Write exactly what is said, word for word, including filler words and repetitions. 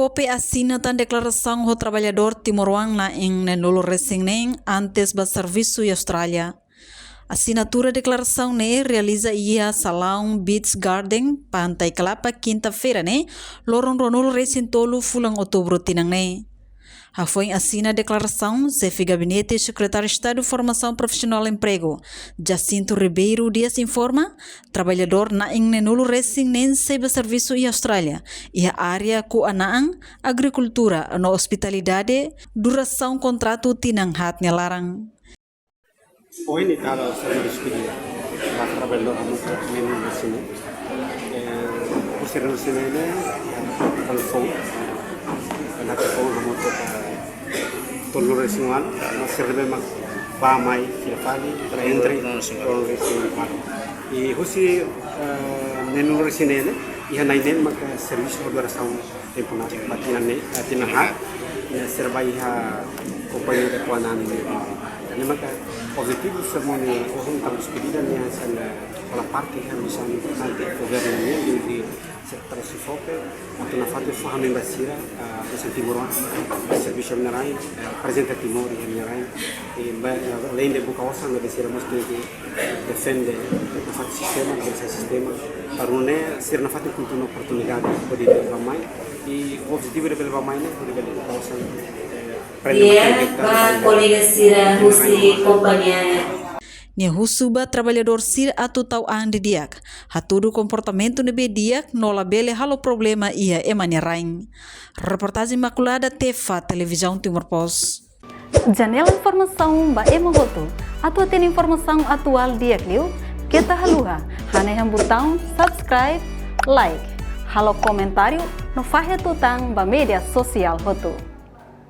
COPE asina tan deklarasaun ho traballadór timoroan na'in-neenulu resin neen antes ba servisu iha Austrália. Asinatura deklarasaun ne'e realiza iha salaun Beach Garden, Pantai Kelapa, kinta-feira ne'e, loron ruanulu resin tolu fulan Outubru tinan ne'e. Hafoin asina deklarasaun, Xefe Gabinete Sekretáriu Estadu Formasaun Profisionál Empregu, Jacinto Ribeiro Dias informa, traballadór na'in-neenulu resin neen sei ba servisu iha Austrália, iha área kuana'an, agrikultura no ospitalidade, durasaun kontratu tinan haat nia laran. Ohin ita halo seremónia despedida ba traballadór hamutuk neenulu resin neen. Eh, husi neenulu resin neen ne'e, eh, transform, eh, na transform hamutuk, eh, tolunulu resin ualu, no sira ne'ebé mak bá-mai fila fali, entre tolunulu resin ualu. I husi, eh, neenulu resin neen ne'e, iha na'in-neen maka servisu ho durasaun tempu ne'e, ba tinan ne'e, eh, tinan haat, ne'e sira bá iha kompañia de kuana'an ne'e. Ne'e maka objetivu seremónia ohin tan despedida ne'e hanesan, eh, hola parte iha misaun importante governu nian, liuliu husi setór SIFOPE, atu nafatin fó hanoin ba sira, eh, hanesan timoroan, servisu iha nia rain, eh, aprezenta Timor iha nia rain, i ba, eh, aleinde buka osan, maibé sira mós tenke defende nafatin sistema, defende sistema, para nune'e sira nafatin kultura no oportunidade hodi bá-mai, i objetivu ida bele bá-mai ne'e, hodi bele buka osan, eh, prende. Di'ak, ba kolega sira husi kompañia. Nia husu ba traballadór sira atu tau an didi'ak, hatudu komportamentu ne'ebé di'ak no labele halo problema iha ema nia rain. Reportajen Imaculada Tefa, Televizaun Timor Post. Janela informasaun ba ema hotu. Atu hatene informasaun atuál di'ak liu, keta haluha hanehan butaun subscribe, like, halo komentáriu no fahe tutan ba média sosiál hotu.